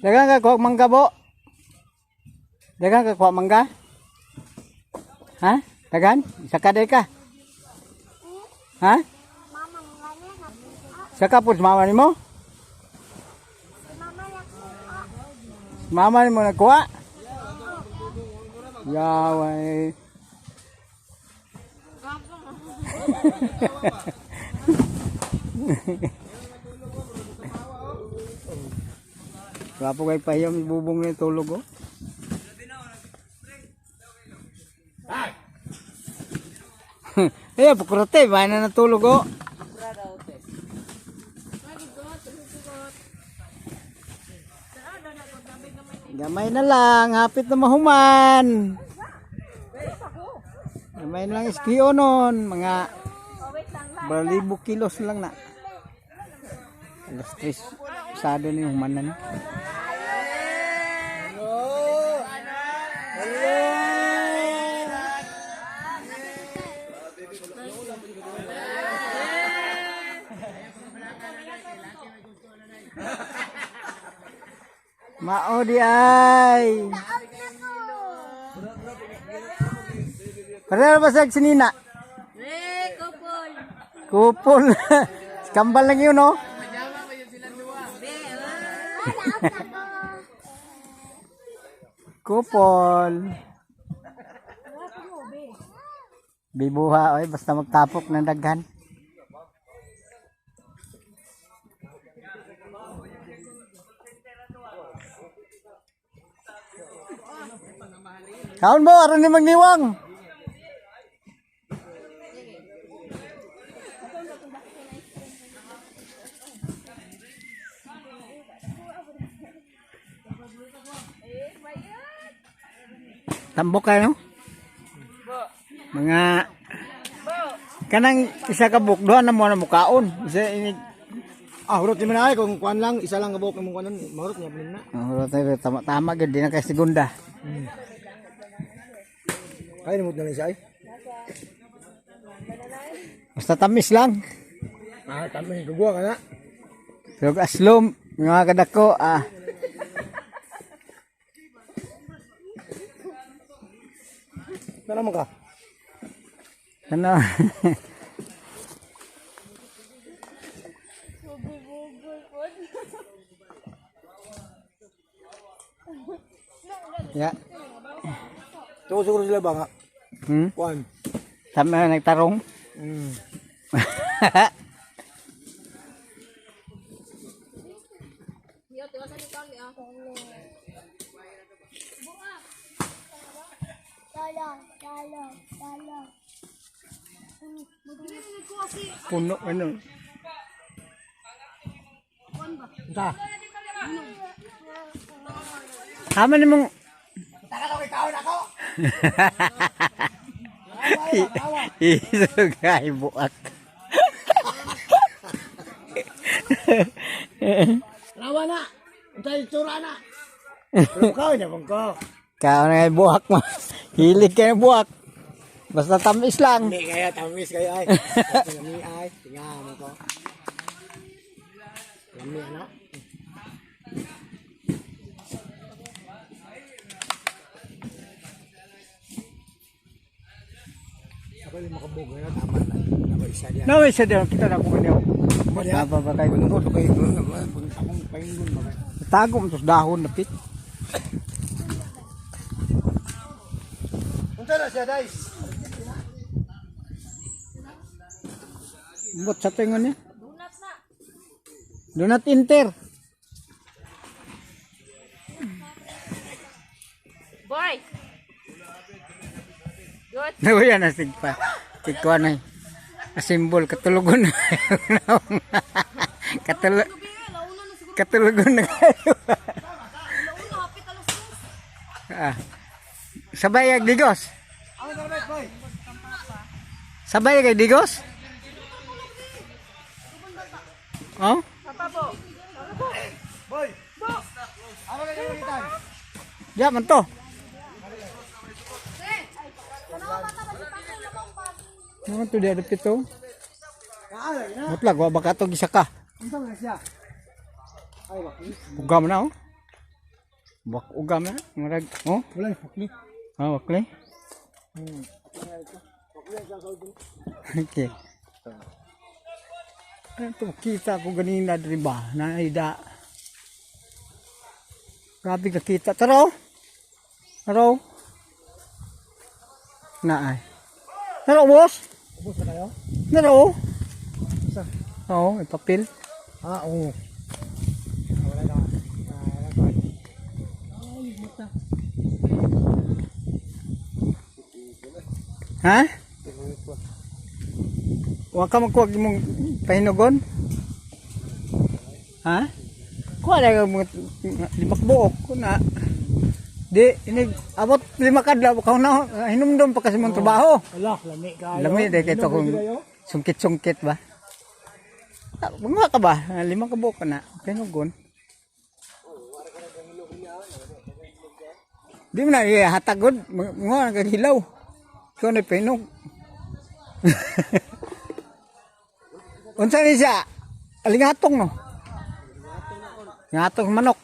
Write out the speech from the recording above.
Dagan ka kuha mangga bo. Dagan ka kuha mangga. Ha? Dagan? Isa ka day ka. Ha? Mama nga niya nakuha. Sa ka po mama nimo? Si mama nakuha. Mama nimo nagkuha? Yaway. Wapo kay pahiyom ibubong ni tulog oh. Eh, pukurate, bahay na natulog oh. Gamay na lang, hapit na mahuman. Gamay na lang iskiyo nun, mga balibo kilos lang na. 3:00, sado na yung human na ni. Mao di ay. Pareho ba sa sinina? Eh, kupol. Kupol. Kambal lang yun, oh. Kupol. Bibuha, oy, basta magtapok ng daghan. Kaon mo, aron ni magniwang. Tambok kayo, no? Mga kanang isa ka buok duha na mo na mukaon. Isa ini Ah, hurot ni man ay kung kuan lang, isa lang kabuk imong kuanon, mahurot niya na. Oh, tayo tama tama gyud di na kay segunda. Kaya nimot na lang siya ay. Basta tamis lang. Ah, tama ni kugwa ka na. Pero aslom mga kadako ah. Tara man ka. Ano? Ya. Tuko siguro sila ba nga? Kuan. Tama na nagtarong. Lolo, lolo, lolo. Puno ano. Unsa? Tama namang Kaon ako. Isugay buak. Rawa na. Unsa itsura na? Pero kaon niya bang ko. Kaya na ngay buhak mo. Hilig kayo buhak. Basta tamis lang. Hindi kaya tamis kayo ay. Lami ay, tinga mo ko. Lami ana. Ako yung makabog na tama na. Ako isa diyan. No, isa din. Kita na kung ano. Ba Ba ba kay Kung ko kay akong paingon ba kay. Tago mo tos dahon napit. Unsa na siya guys? Bot sa tingon niya. Do not enter. Boy. Good. Nawala na sigpa. Tigkuan na. Asimbol katulogon na. Katulo Katulogon na kayo. Ah. Sabay ag digos. Sabay kay digos? Oh? Papa po. Boy. Bo. Ano kayo ulitan? Ya man to. Ano to di adapit to? Naa na. Mutlag wa baka to gisaka. Unsa man siya? Ay, wakli. Ugam na oh. Bak ugam na. Murag oh. Wala ni wakli. Ah, wakli. Okay. Ano to kita ko ganina diri ba? Naida. Grabe ka kita. Tara oh. Tara oh. Na ay. Tara boss. Ubos na kayo? Tara oh. Sa? Oo, may papel. Ah, oo. Ah, wala na. Ah, wala pa. Ay, mata. Ha? Wa ka magkuwag imong pahinugon? Ha? Kuha na ka mga lima ka buok ko na. Di, ini abot 5 kadlaw ka na hinumdum pa kasi mong trabaho. Ala, lami kayo. Lami dahil kito kung sungkit-sungkit ba. Ah, Mga ka ba? Ah, 5 ka buok ka na. Pahinugon. Di mo na ihatagod. Mga naghilaw. Ikaw na pahinog. Unsa ni siya? Alingatong no? Alingatong manok.